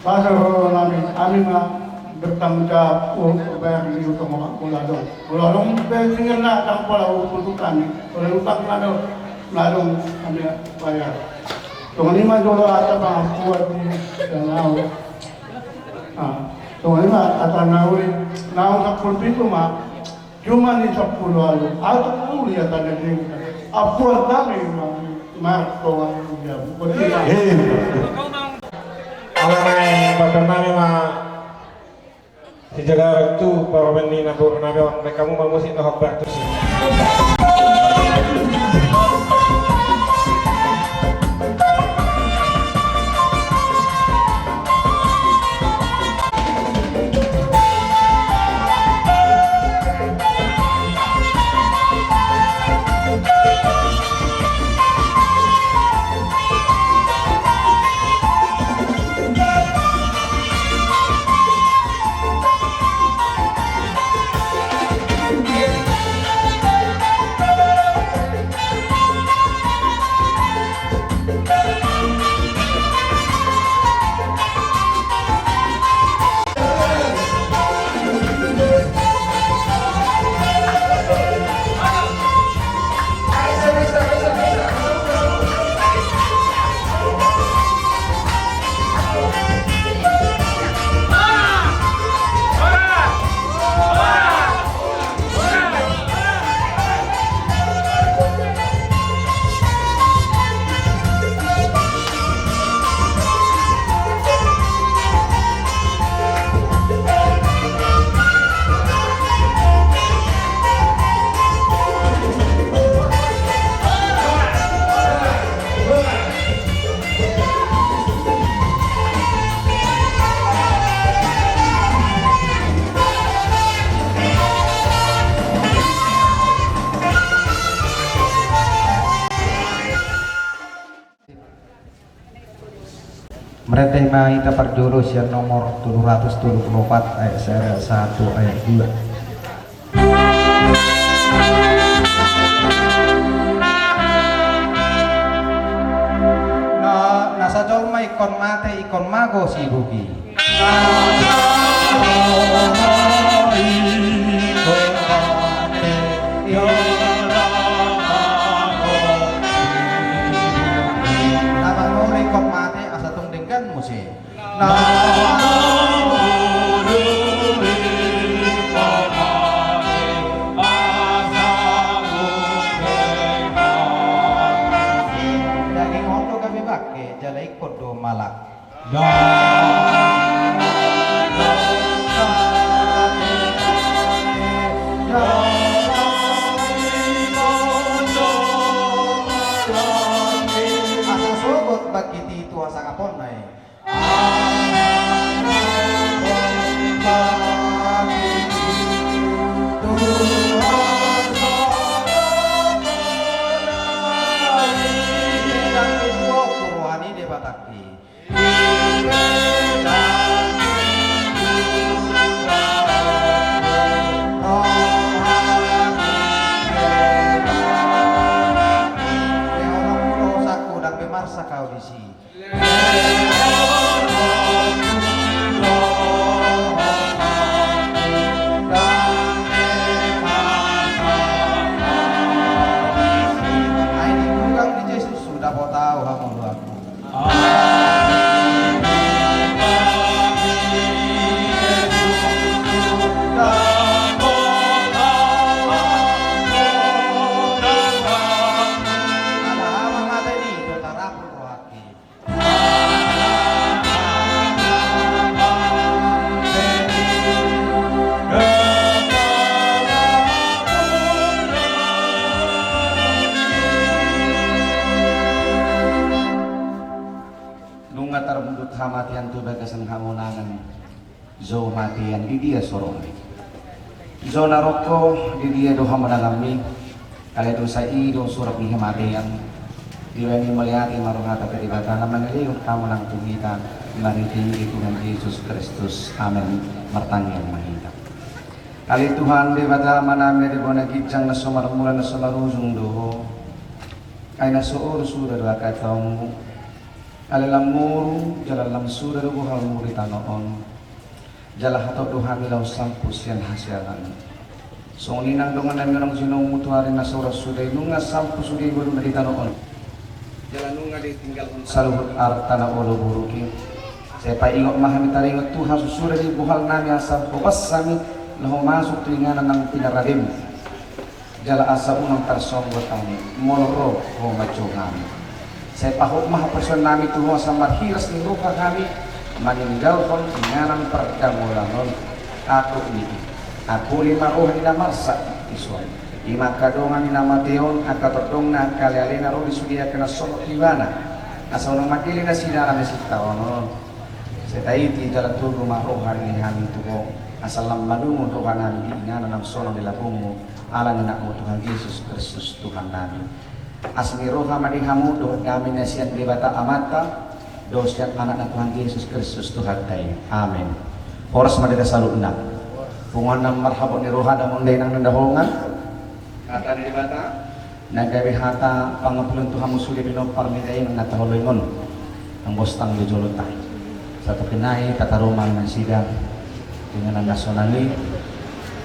Pasal rohanami, hami ma bertanggung jawab, oh, bayar ni utang omak, molo adong. Molo adong pe singerna, ndang pola urusan hami. Molo utang na adong, na adong hami bayar. Songon i ma jolo hata pangampuan ni, dan au. Ah, songon i ma hata na uli, na uli sampulu pitu ma, cuma ni sampulu ualu, au tung uli hata na denggan. Ampuan nami ma, martonga ia. Boti ma. Eh. Ala naeng, badan nami ma. Sijaga tu parumaen ni namboru nami on, baen hamu ma musik na hombar tusi. Marende ma hita parjolo sian nomor tolu ratus tolu pulu opat ayat sada sahat tu ayat dua. Na, na sajolma ingkon mate, ingkon mago sibogi. Na marmuri ingkon mate asa tung denggan muse. Na daging on do gabe bangke, jala ingkon do malak. Asa sogot bangkit i tu hasangaponna i. Roha ni Debata i. Ai ditugang di Jesus, sudah kau tahu hamu luar. Nunga tarmundut hamatean tu bagasan hamonangan, jou hamatean di dia sorongmi? Jou na rongko, di dia do hamonanganmi? Alai dosa i do surat ni hamatean. Dibahen i mauliate ma rohanta tu Debata na mangalehon hamu nang tu hita marhite Tuhan Jesus Kristus. Amen. Martangiang ma hita. Ale Tuhan Debata Amanami na di banua ginjang, na so marmula na so marujung do Ho. Ai na so oru suda do angka taonMu. Ale lam oru jala lam suda do bohalMu di tano on. Jala hatop do hami laho sampu sian hasiangan. Songon i nang dongannami na naeng jinouMu tu ari na so ro suda i, nunga sampu sude boru na di tano on. Jala nunga ditinggalhon saluhut arta na olo buruk i. Sai paingot ma hami taringot tu hasusuda ni bohalnami asa hobas hami laho masuk tu inganan na pinarade-Mu. Jala asa unang tarsonggot hami, molo ro Ho manjou hami. Sai pahop ma haporseaonnami tu Ho asa marhiras ni roha hami maninggalhon inganan pardamolan on. Atik ni i, apuli ma roha ni na marsak dison. I ma angka dongan ni na mate on, angka tondongna, angka alealena ro di sude angka na songon ibana. Asa unang mangele nasida na sintaonon on. Sai taiti jala togu ma roha ni hami tu Ho. Asa lam malungun rohanami di inganan na sonang di lambungMu. Ala ni AnakMu Tuhan Jesus Kristus Tuhannami. Asi ni roha ma di hamu dohot dame na sian Debata Amanta, dohot sian Anakna Tuhan Jesus Kristus Tuhanta i. Amen. Horas ma di hita saluhutna. Punguan na marhabot ni roha, damang dainang na hinaholongan. Hata ni Debata na gabe hata pangampuon tu hamu sude pinompar ni dainang na taholongi on. Nang bostang di jolonta. Satongkin nai tataruma nasida. Inganan na sonang i,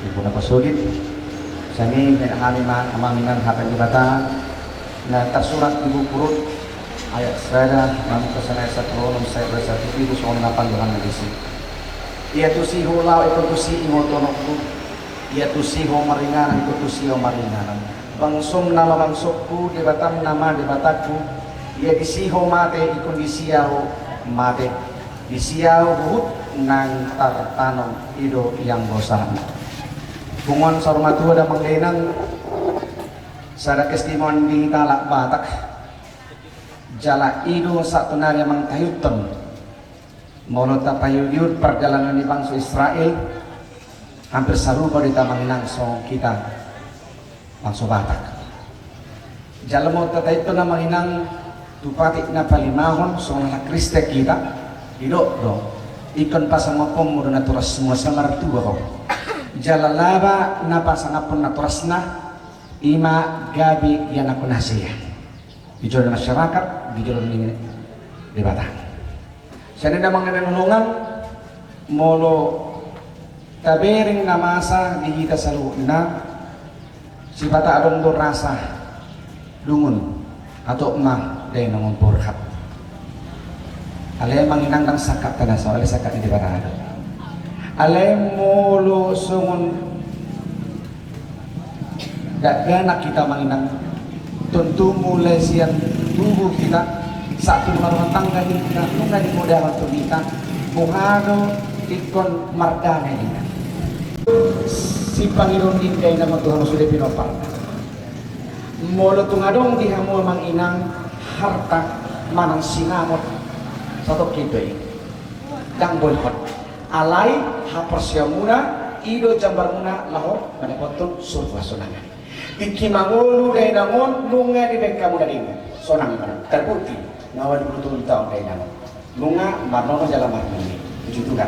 di bona pasogit. Sian i baen hami ma amang inang hata ni Debata na tarsurat di buku Rut, ayat sada, mamungka sian ayat sampulu onom, sai ro sampulu pitu, songon na pandohanna disi. Ia tusi ho laho, ingkon tusi i ho tonongku. Ia tusi ho maringanan, ingkon tusi i ho maringanan. Bangsom nama bangsongku, Debatam nama Debatangku. Ia disi ho mate, ingkon disi ahu mate. Disi ahu huhut nang tartanom. I do ianggo sahatna. Punguan saur matua damang dainang, sada kestimon di hita halak Batak. Jala i do sahat tu na ari amang tahiuthon. Molo tapaihutihut pardalanan ni bangso Israel, hampir sarupa do hita amang inang songon hita bangso Batak. Jala molo tatahiuthon amang inang tu patik na palimahon songon halak Kristen hita, didok do, ingkon pasangaponmu do natorasmu asa martua ho. Jala laba na pasangaphon natorasna, i ma gabe ianakhon hasea. Di jolo ni masyarakat, di jolo ni Debata. Sian i damang na hinaholongan, molo tabereng na masa di hita saluhutna, sipata adong do rasa lungun, hatop ma dainang on borhat. Alai amang inang ndang sangkap ta na so, alai sangkap ni Debata do. Alai molo songon dakdanak hita amang inang, tontu mulai sian tubu hita, sahat tu marumah tangga hita, nunga dimodahon tu hita, boha do ingkon mardame hita. Sipangidoan ni dainang on tu hamu sude pinompar. Molo tung adong di hamu amang inang harta manang sinamot, satongkin do i. Ndang boi hot. Alai haporseaonmuna, i do jambarmuna laho mandapothon surgo hasonangan. Tingki mangolu dainang on nunga dibaen hamu na denggan. Sonang ma, terbukti. Nunga dua puluh tujuh taon dainang on. Nunga marnono jala marnono. Puji Tuhan.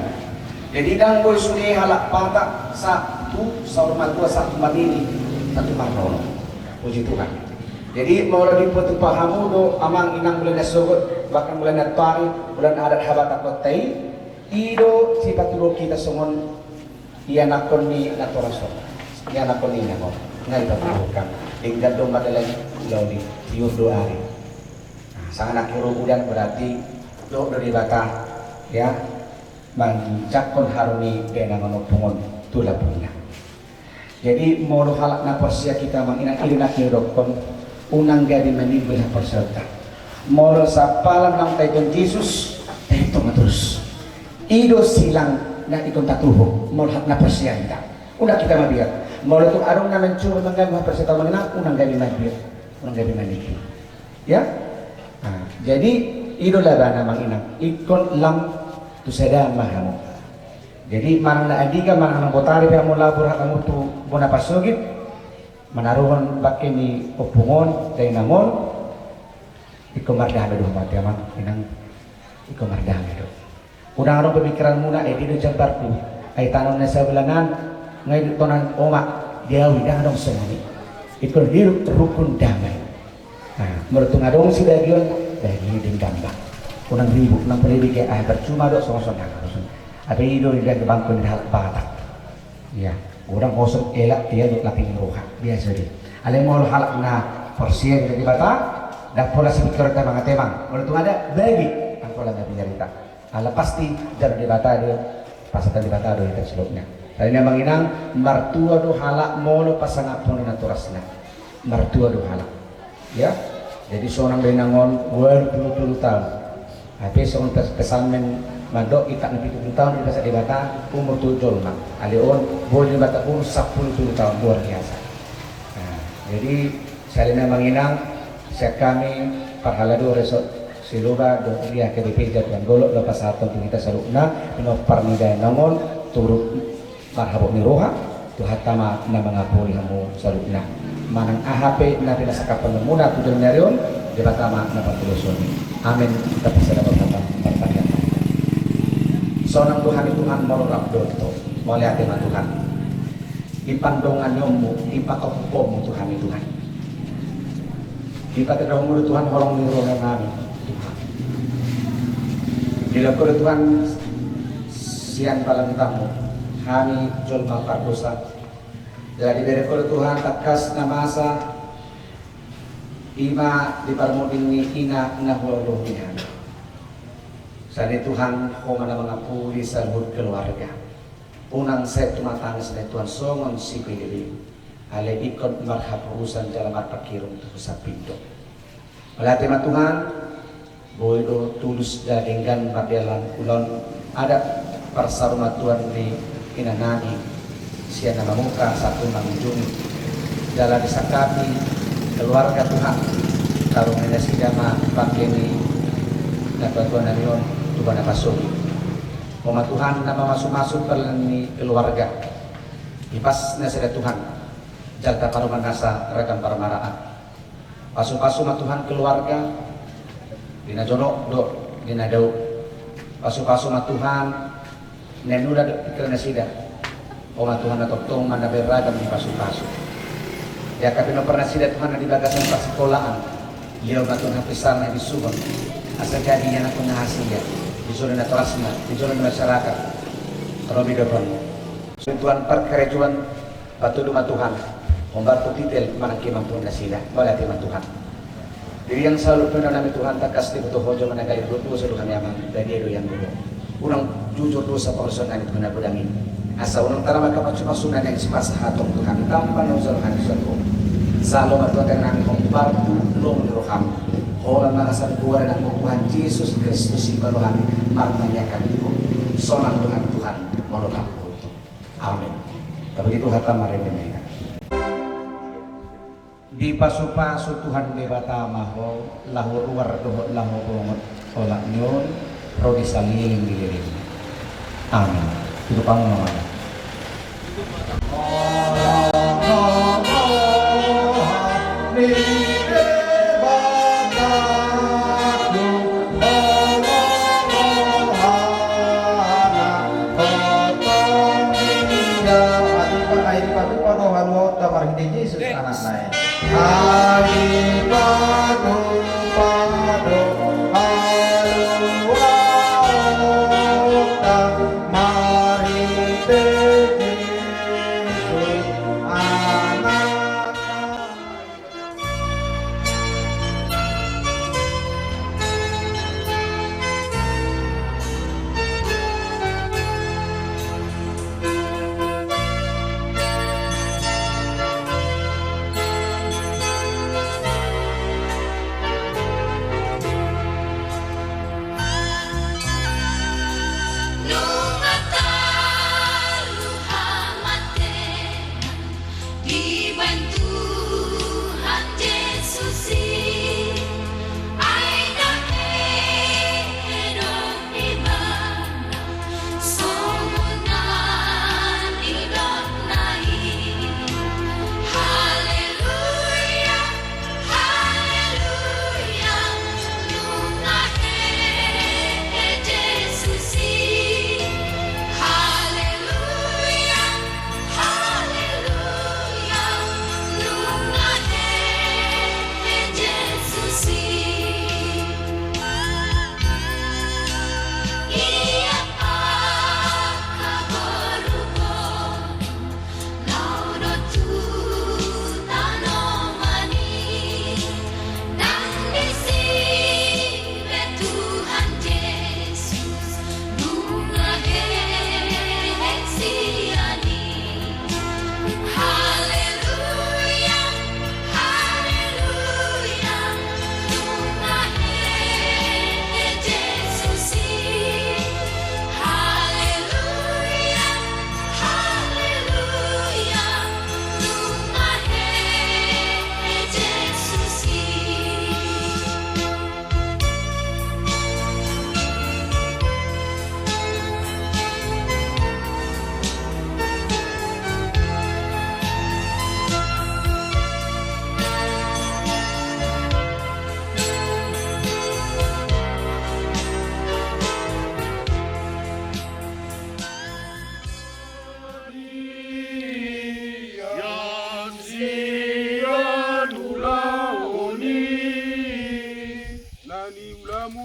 Jadi ndang boi sude halak Batak sahat tu saur matua, sahat tu marnini, sahat tu marnono. Puji Tuhan. Jadi molo dipatupa hamu do amang inang mulai na sogot, bahkan mulai na tuari, mulai na adat habatakonta i, i do sipatuduhon hita songon ianakhon ni natoras on, ianakhon ni inang on. Nga dipatuduhon. Denggan do mardalan laho di tiur do ari. Nah, sanga nangkin ro udan berarti dohot do Debata, ya, manjangkon haru ni dainang on ompung on tu lambungna. Jadi molo halak na porsea hita amang inang, i do na hudok on, unang gabe manimbul haporseaonta. Molo sampalan naung taihutihut Jesus, taihutihut ma torus. I do silang na ingkon tatuho molo halak na porsea hita. Unang hita mabiar. Molo tung adong na mancoba mangganggu haporseaonta amang inang, unang gabe mabiar, unang gabe manimbul. Ya? Nah, jadi i do labana amang inang, ingkon lam tu sadaan ma hamu. Jadi manang na andigan, manang na botari pe hamu laho borhat hamu tu bona pasogit, manaruhon bangke ni ompung on, dainang on, Ingkon mardame do hamu ate amang inang. Ingkon mardame do. Unang adong pemikiranmuna, eh, dia do jambarku. Ai tano na sabelah nan, ngai do tonan oma, dia ui, ndang adong songon i. Ingkon hidup rukun damai. Nah, molo tung adong sibagion, bagi dendam ba. Unang ribut, unang pelebi ke, ah, percuma do songon songon. Apa i do, dia kebangkon di halak Batak. Ia, godang hosom elak, ia do laping roha. Biasa do i. Alai molo halak na porsea di Debata, ndang pola sipikir ta mangatemang. Molo tung ada bagi, ndang pola na biarita. Ala pasti jalo Debata do, pasahaton Debata do hita saluhutna. Jadi na amang inang, martua do halak molo pasangaphon natorasna. Martua do halak. Ya, jadi sonang do inang on, ualu pulu tolu taon. Hape songon pes-, pesanmen mandok, itak na pitu pulu taon dipasahat Debata umur tu jolma. Alai on, boi Debata umur sampulu tolu taon, luar biasa. Nah, jadi, sahali na amang inang, sian hami parhalado Resort Siloba dohot Ria K B P Jatian Golok, laho pasahathon tu hita saluhutna, pinompar ni dame on, turut marhabot ni roha, Tuhanta ma na mangapuli hamu saluhutna. Manang aha pe na pinasangkaphonmuna tu joloan ni ari on, Debata ma na patuluson i. Amen. Tapasada ma hata partangiangan. Sonang do hami Tuhan, molo rap do hita. Mauliate ma Tuhan. Di pandonganionmu, di pakapuponmu Tuhan i Tuhan. Dipatandahonmu do Tuhan holong ni roha nami. Dilehon Ho do Tuhan sian balga ni tanganmu hami jolma pardosa. Jala dibereng Ho do Tuhan tangkas na masa, i ma di parmuding ni ina na hualualu ni hami. Sai Tuhan, Ho ma na mangapuli saluhut keluarga. Unang sai tumatangis na Tuhan songon sipelebei. Alai ingkon marhaporusan jala marpangkirung tu Ho sapindo. Mauliate ma Tuhan, boi do tulus jala denggan mardalan ulaon adat parsaurmatuaon ni inanami sian na mamungka sahat tu na mangunjungi. Jala disangkapi keluarga Tuhan, taruhon nasida ma bangke ni natuatua nami on tu Ho na pasogit. Ho ma Tuhan na mamasumasu pardalanan ni keluarga. Ipas nasida Tuhan, jala taparumaen nasa ragam parmaraan. Pasupasu ma Tuhan keluarga, di na jonok dohot di na dao. Pasupasu ma Tuhan na nula dohot pingkiran nasida. Ho ma Tuhan na tongtong ma na beragam ni pasupasu. Di angka pinompar nasida Tuhan na di bagasan parsikolaan, lehon ma Tuhan hapisaran na bisuhon. Asa jadi ianakhon na hasea di jolo ni natorasna, di jolo ni masyarakat. Robi dohonmu. Tuhan parkarejoan, patudu ma Tuhan, hombar tu titel manang kemampuan nasida. Mauliate ma Tuhan. Di riang saluhut pinompar nami Tuhan, tangkas diboto Ho jolma na gabe dosa tu hami amang, badia do ianggo Ho. Unang jujur dosa pangurupion nami Tuhan na godang i. Asa unang tarama angka pasupasu na naeng sipasahaton Tuhan, tamba na hujalo hami sian Ho. Jalo ma Tuhan tangiang nami hombar tu lomo ni roham. Holan mangasahon goar ni Anakmu Tuhan Jesus Kristus i ma rohami martangiang hami tu Ho. Sonang Tuhan, Tuhan molo rap Ho. Amen. Tapi di Tuhan ta marende ma hita. Dipasupasu Tuhan Debata ma ho, laho ruar dohot laho bongot, olat ni on ro di salelenglelengna. Amen. Tutup hamu ma. Ai dipatupa do haluaonta marhite Jesus Anakna.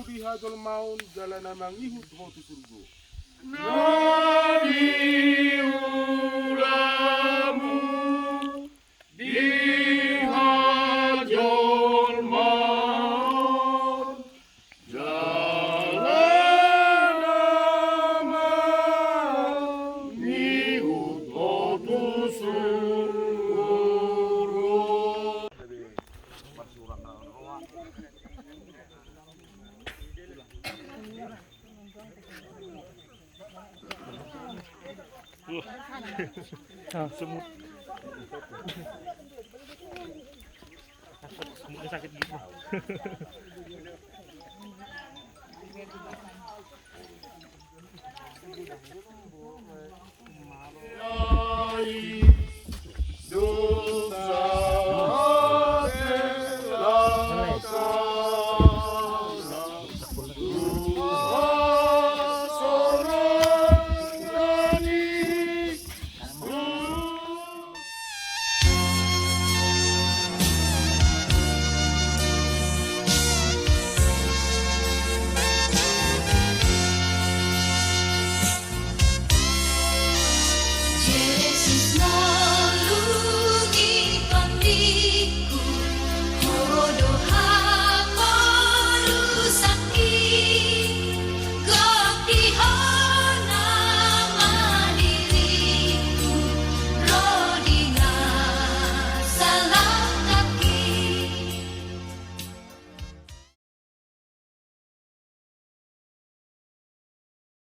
di hajolmaon jala na mangihut ho tu surgo. Na di ulamu di hajolmaon jala na mangihut ho tu surgo. Ah, semut. Semutnya sakit gigi.